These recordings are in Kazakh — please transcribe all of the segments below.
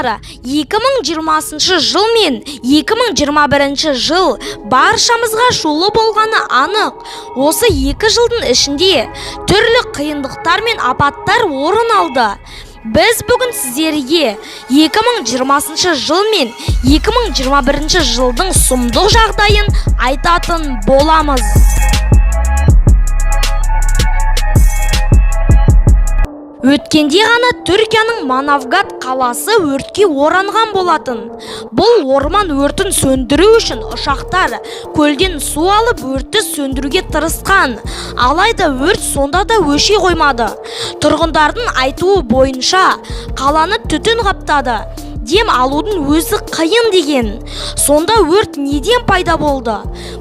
Достар, 2020 жыл мен 2021 жыл баршамызға шулы болғаны анық. Осы екі жылдың ішінде түрлі қиындықтар мен апаттар орын алды. Біз бүгін сіздерге 2020 жыл мен 2021 жылдың сұмдық жағдайын айтатын боламыз. Өткенде ғана Түркияның Манавгат қаласы өртке оранған болатын. Бұл орман өртін сөндіру үшін ұшақтар көлден су алып өртті сөндіруге тырысқан. Алайда өрт сонда да өше қоймады. Тұрғындардың айтуы бойынша қаланы түтін қаптады. Дем алудың өзі қиын деген. Сонда өрт неден пайда болды?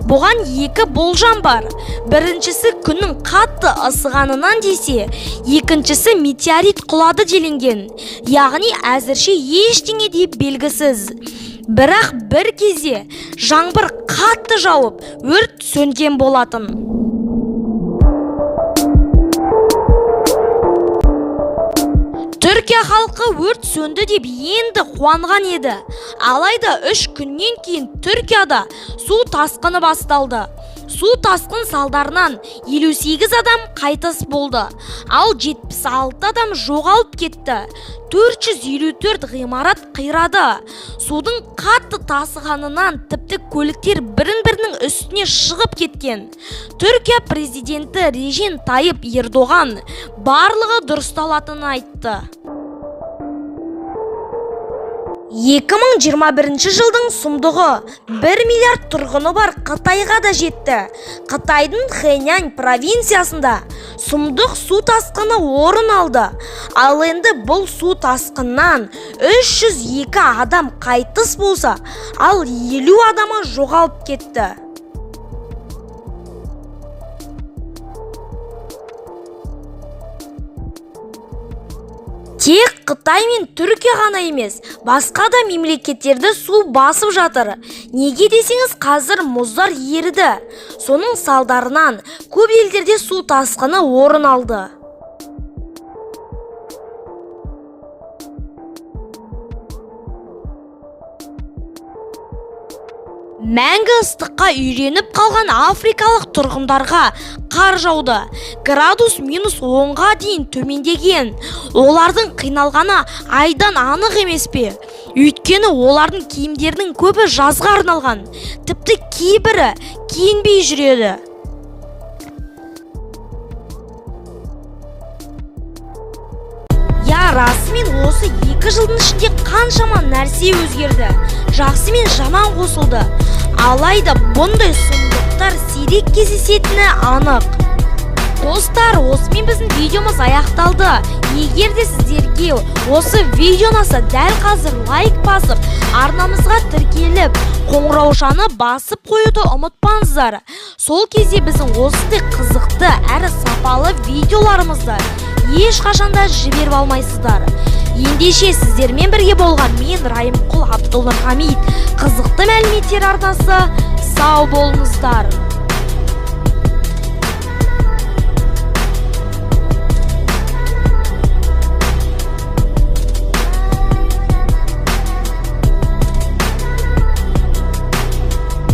Бұған екі болжам бар. Біріншісі күннің қатты ысығанынан десе, екіншісі метеорит құлады делінген. Яғни әзірше ештеңе де белгісіз. Бірақ бір кезде жаңбыр қатты жауып, өрт сөнген болатын. Түркия халқы өрт сөнді деп енді қуанған еді. Алайда 3 күннен кейін Түркияда су тасқыны басталды. Су тасқын салдарынан 58 адам қайтыс болды, ал 76 адам жоғалып кетті. 454 ғимарат қирады. Судың қатты тасығанынан тіпті көліктер бірін-бірінің үстіне шығып кеткен. Түркия президенті Режеп Тайып Ердоған барлығы дұрысталатынын айтты. 2021 жылдың сұмдығы 1 миллиард тұрғыны бар Қытайға да жетті. Қытайдың Хэнань провинциясында сұмдық су тасқыны орын алды. Ал енді бұл су тасқыннан 302 адам қайтыс болса, ал 50 адамы жоғалып кетті. Тек Қытай мен Түркия ғана емес, басқа да мемлекеттерді су басып жатыр. Неге десеңіз, қазір мұздар еріді. Соның салдарынан көп елдерде су тасқыны орын алды. Мәңгі ыстыққа үйреніп қалған африкалық тұрғындарға қар жауды. Градус минус 10-ға дейін төмендеген. Олардың қиналғаны айдан анық емес пе? Өйткені олардың киімдерінің көбі жазға арналған. Тіпті кейбірі киінбей жүреді. Я, расымен осы 2 жылдың ішінде қаншама нәрсе өзгерді. Жақсы мен жаман қосылды. Алайда бұндай сұмдықтар сирек кездесетіні анық. Достар, осымен біздің видеомыз аяқталды. Егер де сіздерге осы видео ұнаса, дәл қазір лайк басып, арнамызға тіркеліп, қоңыраушаны басып қоюды ұмытпаңыздар. Сол кезде біздің осындай қызықты әрі сапалы видеоларымызды ешқашанда жіберіп алмайсыздар. Ендеше сіздермен бірге болған мен Райымқұл Абдулнұрхамид, қызықты мәліметтер арнасы. Сау болыңыздар.